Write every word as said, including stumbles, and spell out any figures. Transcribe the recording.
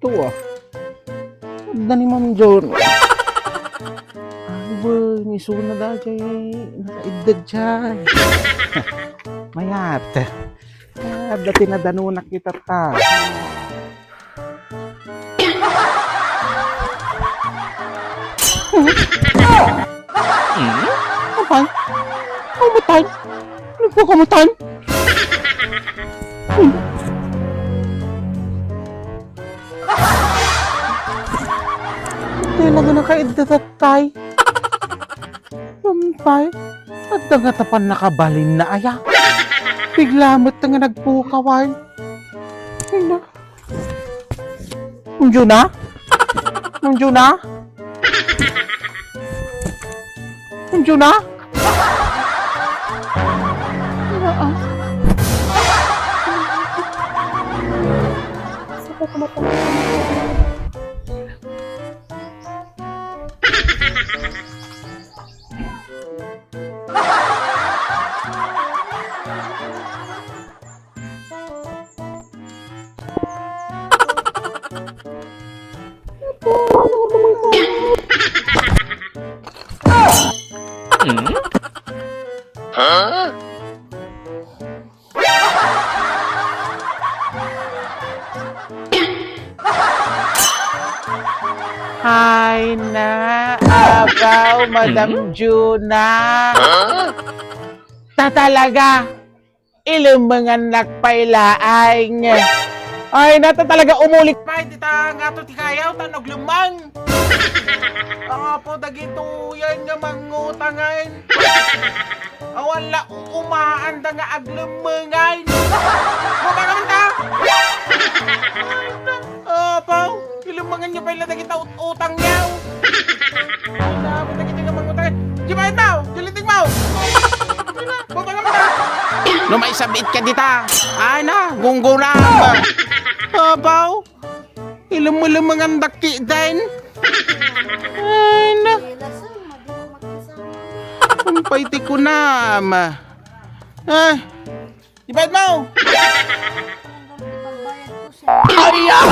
Tua. Adda ni Ma'am Jun. Ay, wen, isuna daydiay nakaiddeg diay. Mayat. Adda ti nadanunak ita ta. Apay? Kamutan? Nagpakamutan? Talaga nakaidda tatay. Apay? Adda nga ta pannakabalinna aya. Bigla met nga nagpukaw ay. Ina. Ma'am Juna? Ma'am Juna? Ma'am Juna? Ina, ah. Ay na, abaw, Madam Juna. Ta talaga, ilemmengannak pay laeng. Ay, nata talaga umulik pay dita ngato ti kayaw, ta naglemmeng. Apo, dagitoyen nga mangutangen. Awan la uumaanda nga aglemmengan. Mabagaman ta? Apo, ilemmengan niyo pay la dagita ut-, utang niyo. Ay, naman dagiti nga mangutang. Di ba ito? Di linting mo! Di ba? Baba ka muna! No maisabit ka dita. Ay na, gungguram. Abaw. Ilum-ulumangan dakki din. Ay na. Kumpay ti kunam. Ay. Ibayad mo! Ay, ah!